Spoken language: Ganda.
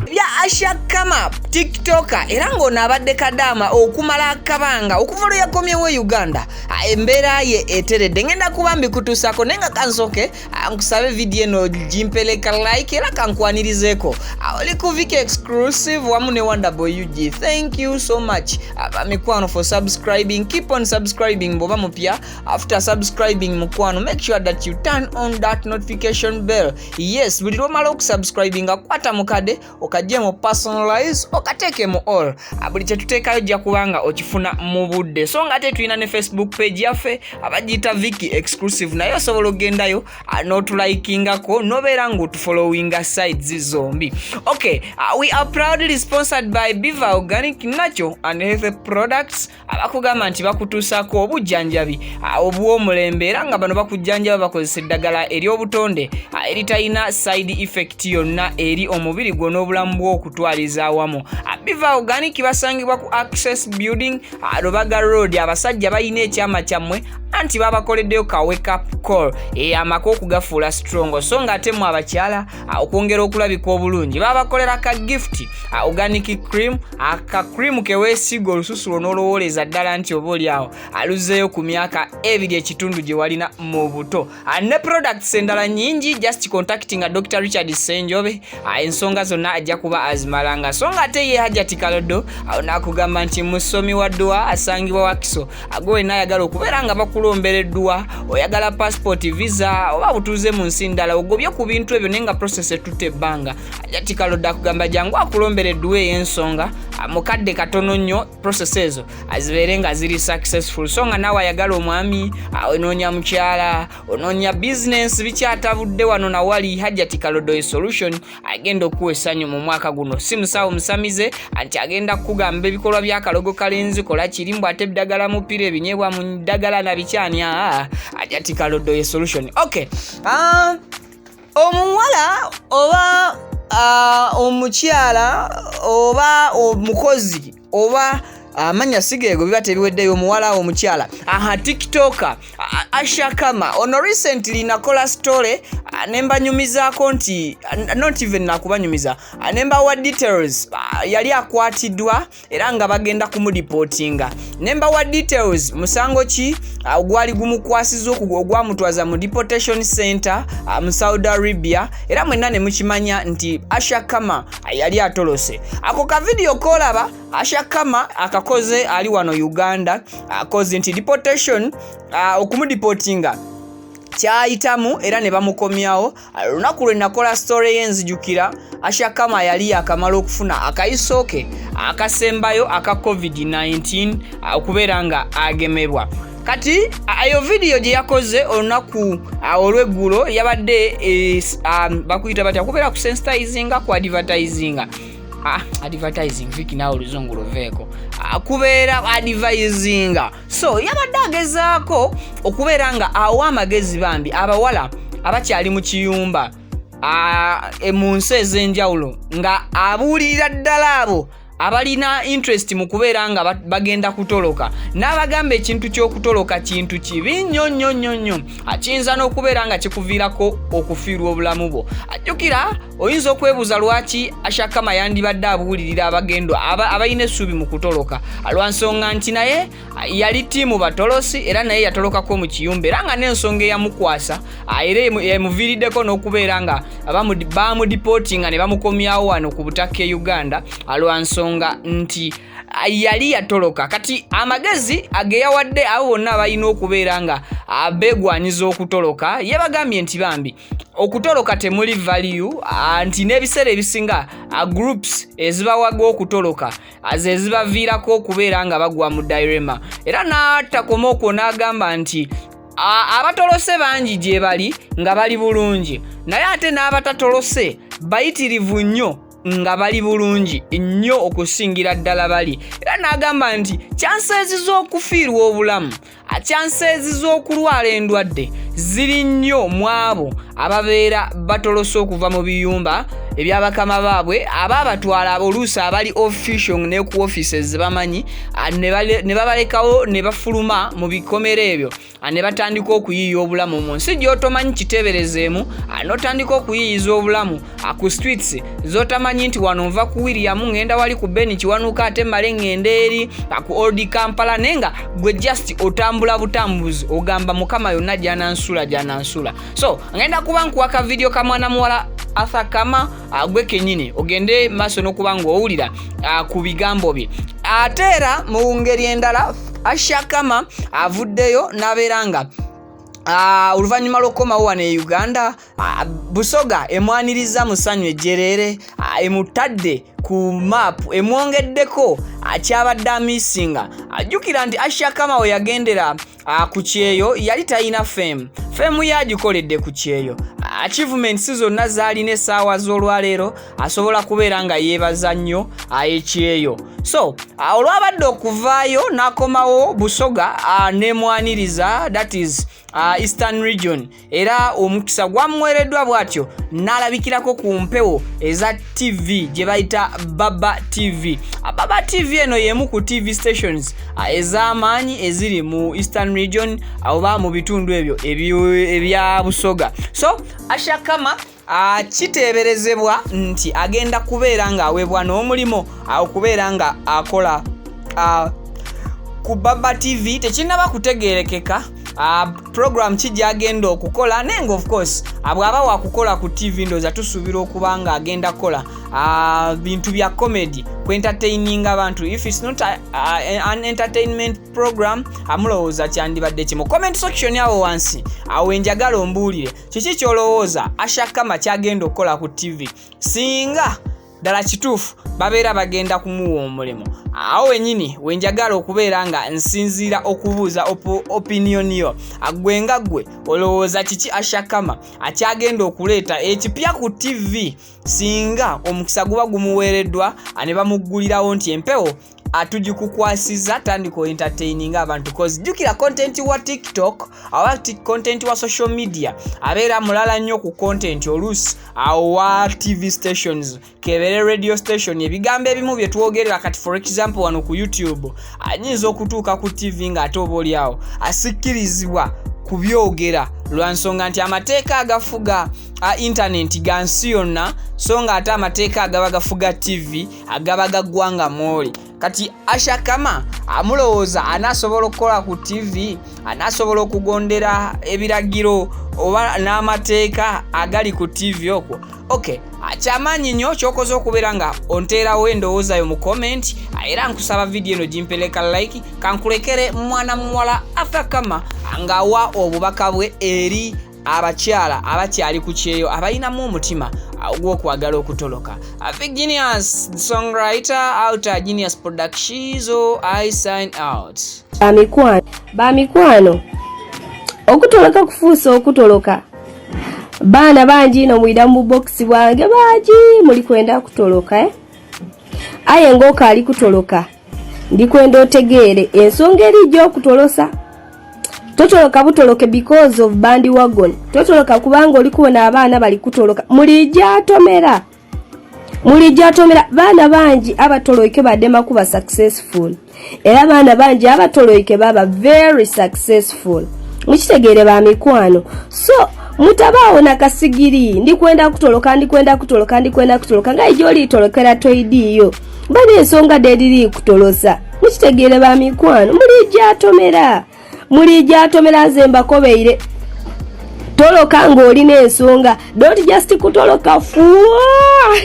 Bya Asha Kama, TikToker, era ng'ono abadde kadaama okumala akabanga okuva lwe yakomyewo e Uganda. Embeera ye eteredde, ngenda kuba mbikutuusako, naye nga kansooke nkusabe vidiyo eno gimpeleka like era kankwanirizeeko. Oli ku Vicky Exclusive wamu ne Wonderboy UG. Thank you so much, mikwano, for subscribing. Keep on subscribing bw'oba mupya. After subscribing, mukwano, make sure that you turn on that notification bell. Yes, buli lwomala okusubscribinga, kwata mukade okajje mu personalize, okateeke mu all. Buli kyetuteekayo ojja kubanga okifuna mu budde. So nga ate tulina ne Facebook page yaffe abagiyita Vicky Exclusive, naye osobola okugendayo n'otulikingako nobeera ng'otufollowinga sides zombi. Okay, we are proudly sponsored by Biva Organic Natural and Health Products, abakugamba nti bakutuusaako obujjanjabi obw'omulembe, era nga bano bakujjanjaba bakozesa eddagala ery'obutonde eritalina side effect yonna eri omubiri gwo n'obulamu bw'okutwaliza awamu. Biva Organic basangibwa ku Access Building, Lubaga Road. Abasajja balina ekyama kyammwe, anti babakoleddeyo ka wake up call, amaka okugafuula strong. So nga ate mu abakyala, okwongera okulabika obulungi, babakolera ka gift organic cream, aka cream keweesiga olususu lwo n'olowooleza ddala nti oba oli awo aluzeeyo ku myaka 2.5 gye walina mu buto. Ne products endala nnyingi. Just contacting Dr Richard Senjobe, ensonga zonna ajja kuba azimalanga. So nga ate ye Hajati Kalodo awo nakugamba nti musomi wa dduwa, asangibwa Wakiso. Agwe wenna ayagala okubeera nga bakulombera edduwa, oyagala passport, visa oba butuuze mu nsi ndala, ogobye ku bintu ebyo naye nga process etutta ebbanga, Hajati Kalodo akugamba jangu akulombera edduwa ey'ensonga mukadde katono nnyo, process ezo azibeere nga ziri successful. So nga naawe ayagala omwami, onoonya mukyala, onoonya bizinensi, bikyatabudde wano nawali, Hajati Kalodo e solution agenda okuwa essanyu mu mwaka guno. Si musawo musamize anti agenda kukugamba ebikolwa byakalogo kalenzi kola kiri mbw ate eddagala mupiira, ebinyeebwa mu ddagala nabikyani. Hajati Kalodo ye solution. Okay, omuwala oba omukyala oba omukozi oba amanya sigeego biba tebiweddeyo, omuwala, omukyala, aha, TikToker Ashakama ono recently nakola story nembanyumizaako nti, not even nakubanyumiza, nembawa details. Yali akwatiddwa era nga bagenda kumudeportinga. Nembawa details musango ki ogwali gumukwasiza, ogwamutwaza mu deportation center mu Saudi Arabia, era mwenna ne mukimanya nti Ashakama yali atolose. Ako kavidiyo kolaba Ashakama akakoze ali wano Uganda, akoze nti deportation, okumudeportinga kyayitamu era ne bamukomyawo. Olunaku lwe nakola story y'enzijukira, Ashakama yali yakamala okufuna akayiso ke akasembayo aka COVID-19, okubeera nga agemebwa. Kati eyo vidiyo gye yakoze olunaku olw'eggulo yabadde bakuyita batya, kubeera kusensitizinga, ku advertisinga, advertising. Viki, naawe oluzungu luveeko. Kubeera advisinga. So yabadde agezaako okubeera nga awa amagezi bambi abawala abakyali mu kiyumba mu nsi ez'enjawulo, nga abuulirira ddala abo abalina interest mu kubeera nga bagenda kutoloka, n'abagamba ekintu ky'okutoloka kintu kibi nnyo nnyo nnyo nnyo, kiyinza n'okubeera nga kikuviirako okufiirwa obulamu bwo. Ajjukira, oyinza okwebuuza lwaki Ashakama yandibadde abuulirira abagendo abalina essuubi mu kutoloka, lwa nsonga nti naye yali team batolosi, era naye yatolokako mu kiyumba, era nga n'ensonga eyamukwasa era emuviiriddeko n'okubeera nga bamudeportinga ne bamukomyawo wano ku butaka e Uganda, lwa nsonga nti yali yatoloka. Kati amagezi ageyawadde abo bonna abalina okubeera nga beegwanyiza okutoloka, yabagambye nti bambi okutoloka temuli value, nti n'ebiseera ebisinga groups ezibawaga okutoloka ze zibaviirako okubeera nga bagwa mu dilemma. Era n'atakoma okwo, n'agamba nti abatolose bangi gye bali nga bali bulungi, naye ate n'abatatolose bayitirivu nnyo nga bali bulungi nnyo okusingira ddala bali. Era n'agamba nti chances z'okufiirwa obulamu, chances z'okulwala endwadde ziri nnyo mu abo ababeera batolose okuva mu biyumba. ebyabakama baabwe abaabatwala, oluusi abali official ne ku offices zebamanyi, ne babalekawo ne bafuluma mu bikomera ebyo, ne batandika okuyiiya obulamu mu nsi gy'otomanyi. Kiteeberezeemu n'otandika okuyiiyiza obulamu ku streets z'otamanyi nti wano nva ku William, ŋŋenda wali ku Ben Kiwanuka, ate mmale ŋŋenda eri ku Old Kampala, naye nga gwe just otambula butambuzi, ogamba Mukama yonna gy'anansula gy'anansula. So ŋŋenda kuba nkuwa ka video ka mwana muwala Arthur Kama, gwe kennyini ogende maaso n'okuba ng'owulira ku bigambo bye. Ate era mu ngeri endala, Asha Kama avuddeyo n'abeera nga oluvannyuma lw'okukomawo wano e Uganda, Busoga emwaniriza mu ssanyu ejjereere, emutadde ku map, emwongeddeko kyabadde amisinga. Ajjukira nti Asha Kama we yagendera ku kyeyo yali talina fame. Fame ye agikoledde ku kyeyo. Achievements zonna zaalina essaawa z'olwaleero asobola kubeera nga yeebaza nnyo ekyeyo. So olwabadde okuvaayo n'akomawo, Busoga nemwaniriza, that is Eastern Region, era omukisa gwamuweereddwa bw'atyo n'alabikirako ku mpewo eza TV gye bayita Baba TV. Baba TV eno y'emu ku TV stations ez'amaanyi eziri mu Eastern Region oba mu bitundu ebyo ebya Busoga. So Ashakama kiteeberezebwa nti agenda kubeera ng'aweebwa n'omulimu okubeera nga akola ku Baba TV. Tekinnaba kutegeerekeka program ki gyagenda okukola, naye nga of course bw'aba wakukola ku TV, ndowooza tusuubira okuba nga agenda kukola bintu bya comedy, ku entertaining abantu. If it's not an entertainment program, amulowooza kyandibadde kimu? Comment section awo wansi awo enjagala ombuulire kiki kyolowooza Ashakama kyagenda okukola ku TV singa ddala kituufu babeera bagenda kumuwa omulimu. Awo wenyini wenjagala okubeera nga nsinziira okubuuza opinion yo. Gwe nga ggwe olowooza kiki Ashakama akyagenda okuleeta ekipya ku TV singa omukisa guba gumuweereddwa ne bamuggulirawo nti empewo atugikukwasiza, tandika entertaining abantu? 'Cause jjukira, content wa TikTok oba content wa social media abeera mulala nnyo ku content oluusi awo wa TV stations, kebere radio station. Ebigambo ebimu bye twogerera kati, for example, wano ku YouTube, anyinza okutuuka ku TV ng'ate oba oliawo asikkirizibwa kubyogera lwa nsonga nti amateeka agafuga intaneti ga nsi yonna, so nga ate amateeka agaba gafuga TV agaba ga ggwanga mwoli. Kati Ashakama amulowooza anaasobola okukola ku TV? Anaasobola okugondera ebiragiro oba n'amateeka agali ku TV okwo? Ok, kyamaanyi nnyo kyokoze okubeera nga onteerawo endowooza yo mu comment, era nkusaba vidiyo eno gimpereka like. Kankulekere mwana muwala Athakama ng'awa obubaka bwe eri abakyala abakyali ku kyeyo abalinamu omutima ogw'okwagala okutoloka. Genius songwriter out, Genius Productions, I sign out. Bamikwano, bamikwano, okutoloka kufuusa okutoloka. Baana bangi ino mwida mu bubokisi bwange, bangi muli kwenda kutoloka, eh? Aye ng'okaali kutoloka, ndikwenda otegeere ensonga eri okutolosa. Totoloka butoloke because of bandwagon. Totoloka kubanga oli kubona abaana bali kutoloka. Mulijja atomera, mulijja atomera. Baana bangi abatoloike badema kuba successful, era baana bangi abatoloike baba very successful. Mukitegeere bamikwano. So mutabaawo nakasigiri, ndikwenda kutoloka, ndikwenda kutoloka, ndikwenda kutoloka, nga ijjo oliitolokera toidiiyo bana ensonga deriri kutolosa. Mukitegeere bamikwano, mulijja atomera, mulijja atomera. Nze mbakobeire, toloka ng'olina ensonga, don't just kutoloka fuwa.